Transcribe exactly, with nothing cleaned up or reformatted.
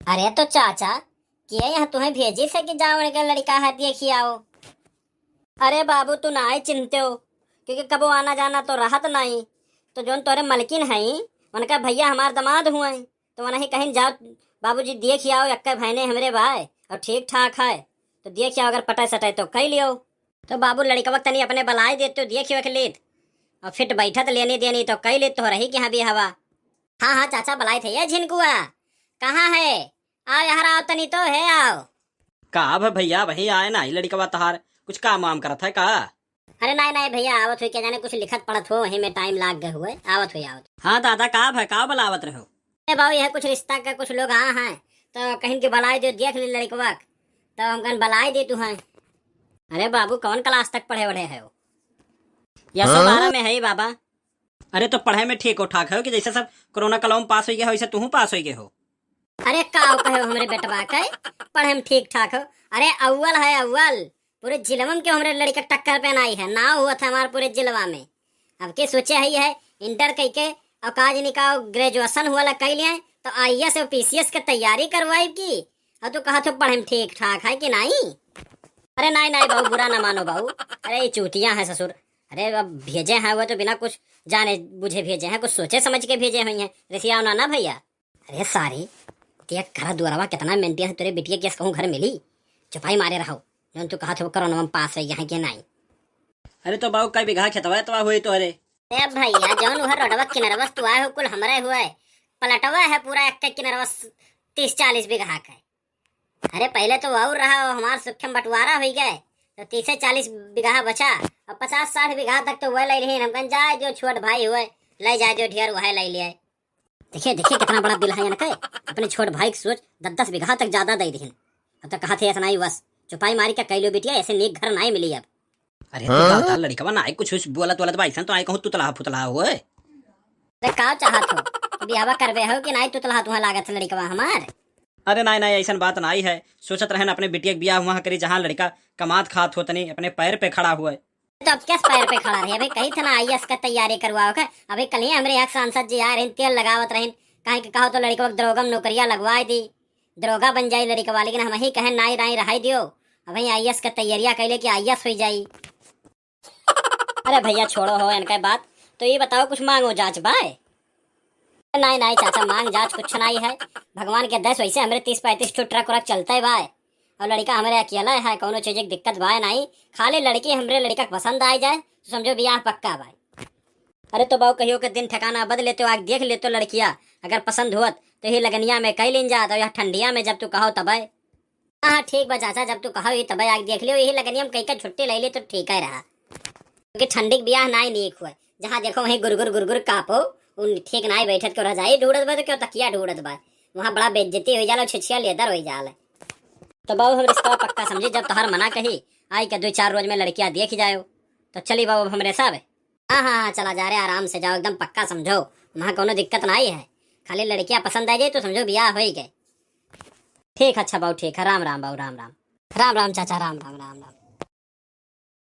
अरे तो चाचा, के यहाँ तुहैं भेजिस है कि जाओ इनके लड़िका है देखि आओ? अरे बाबू, तू नाहीं चिन्हतेउ, क्योंकि कबो आना जाना तो रहत नाहीं। तो जौन तोरे मलकिन हईं, उनका भइया हमार दमाद हुवैं, तो उन्हीं कहिन जाओ बाबूजी देखि आओ, एक्कै भैने हमरे बाय और ठीक ठाक है, तो देखि आओ, अगर पटै सटै तो कइ लियो। तो बाबू लड़िकवा तनी अपने बलाइ देत तो देखि वेख लेत, और फिट बैठत लेनी देनी तो कइ लेत, तो रही कि हाँ बियाहवा। हाँ हाँ चाचा, बलाइत है ये झिनकुआ, कहाँ है? आओ यहाँ आओ तनी तो है, आओ। का भा भइया, वही आए नाहीं लड़िकवा तोहार, कुछ काम वाम करत है का? अरे नाहीं नाहीं भइया, आवत हुई, के जाने कुछ लिखत पढ़त हो, वही में टाइम लाग गए हुए, आवत हुई, आवत। हाँ दादा, का भा, का बलावत रहो? अरे बाबू, यह कुछ रिश्ता का कुछ लोग आ हैं, तो कहिन के बलाइ दो, देख ले लड़िकवा, तो हम कहिन बलाइ दे तू हैं। अरे बाबू, कौन क्लास तक पढ़े वढ़े है हो? या सौ बारह में है ही बाबा। अरे तो पढ़े में ठीक हो ठाक हो कि जैसे सब कोरोना कालों में पास होइ गए हो, वैसे तुहूँ पास होइ गए हो। अरे का हो कहे हो हमरे बेटवा के, पढ़े में ठीक ठाक हो। अरे अव्वल है अव्वल, पूरे जिलवा में के हमरे लड़िका टक्कर पे नाहीं है, नाव हुवत है हमार पूरे जिलवा में। अब के सोचे है, है इंटर कइ के और का जनी का ग्रेजुएशन हुआ ला कइ लिए तो आईएएस और पीसीएस के तैयारी करवाई की, और तू कहत हो पढ़े में ठीक ठाक है कि नाहीं? अरे नाहीं नाहीं बाबू, बुरा ना मानो बाबू, अरे ये चूतिया है ससुर। अरे अब भेजे हैं वो तो बिना कुछ जाने बुझे भेजे हैं, कुछ सोचे समझ के भेजे हुई हैं, रिसियाओ ना ना भइया। अरे सारी, देख घर दुआरवा कितना मेंटेन है, तोरे बिटिया के कहूँ घर मिली? चुपाई मारे रहो, जौन तू कहत हो कोरोना में पास होइ गए हैं कि नाहीं। अरे तो बाबू, कई बीघा खेतवा एतवा हुई तोहरे? अरे भइया, जौन उहर रोडवा किनरवा से तू आए हो, कुल हमरे हुए। पलटवा है पूरा एक किनरवा स-, तीस चालीस बीघा के। अरे पहिले तो और रहा, वो हमार सुखे में बंटवारा होइ गए, तो तीसे चालीस बीघा बचा, और पचास साठ बीघा तक तो वह लइ लिहिन। हम कहिन जाए दियो, छोट भाई हुए, लइ जाए दियो ढेर, वह लइ लिहे। देखिए, देखिए, कितना बड़ा दिल है इनके। अपने छोट भाई के सोच दस दस बीघा तक ज्यादा दइ दिहिन। अब तो कहत है, ऐसा नाहीं बस, चुपाई मारी के कइ लियो बिटिया, ऐसे नीक घर नाहीं मिली अब। अरे, हाँ? तो का लड़िकवा नाहीं कुछ, कुछ बोलत, बोलत बा, ऐसा तो आए कहूँ तुतला फुतला होए। तो का चाहत हो, बियाहवा करबे हो कि नाहीं? तुतला तुहाँ लागत है लड़िकवा हमार। अरे नाहीं, नाहीं, ऐसन बात नाहीं है। सोचत रहन अपने बिटिया के बियाह वहाँ करी, जहाँ लड़िका कमात खात हो, तनी अपने पैर पे खड़ा हुए। तो अब किस पैर पे खड़ा रही? अभी कही था ना आईएएस का तैयारी करवाओ का। अभी कल ही हमरे यहाँ सांसद जी आए रहिन, तेल लगावत रहिन, काहे कि कहो तो लड़िकवा के दरोगा में नौकरिया लगवाए दी, दरोगा बन जाई लड़िकवा। लेकिन हम ही कहें नाहीं नाहीं रहाई दियो, अभी आईएएस का तैयारिया कैले कि आईएएस होइ जाई। अरे भइया छोड़ो हो इनका बात, तो ये बताओ कुछ मांगो जांच बाय? नाहीं नाहीं चाचा, मांग जांच कुछ नाहीं है। भगवान के दया से वैसे हमरे तीस पैंतीस ठो ट्रक व्रक चलते बाय, और लड़िका हमरे अकेला है, कौनो चीज की दिक्कत बाय नाहीं। खाली लड़की हमरे लड़िका के पसंद आइ जाए तो समझो बियाह पक्का बाय। अरे तो बाऊ कहियो के दिन ठिकाना बदले तो आके देख ले तो लड़किया, अगर पसंद हुअत तो यही लगनिया में कइ लीन जात, और यह ठंडिया में जब तू कहो तबे। हाँ, हाँ, ठीक बा चाचा, जब तू कहो ही तबे आके देख लियो, यही लगनिया में कहीं का छुट्टी ले ली तो ठीक है रहा, क्योंकि ठंडी के बियाह नाहीं नीक हुए, जहाँ देखो वहीं गुरगुर गुरगुर कापो, उन ठीक नाहीं बैठत, क्यों रजाई ढूंढत बा तो क्यों तकिया ढूंढत बा, वहाँ बड़ा बेइज्जती होइ जाला, छिछिया लेदर होइ जाला। तो बाऊ हम रिश्ता पक्का समझी, जब तोहार मना कही, आई के दो चार रोज में लड़किया देख जायो, तो चली बाऊ अब हमरे सब। हाँ, हाँ, हाँ, चला जा रे, आराम से जाओ, एकदम पक्का समझो, वहाँ कौनो दिक्कत नाहीं है, खाली लड़किया पसंद आ जाए तो समझो बियाह होइ गए। ठीक, अच्छा बाऊ, ठीक है, राम राम बाऊ, राम राम। राम राम चाचा, राम राम, राम राम।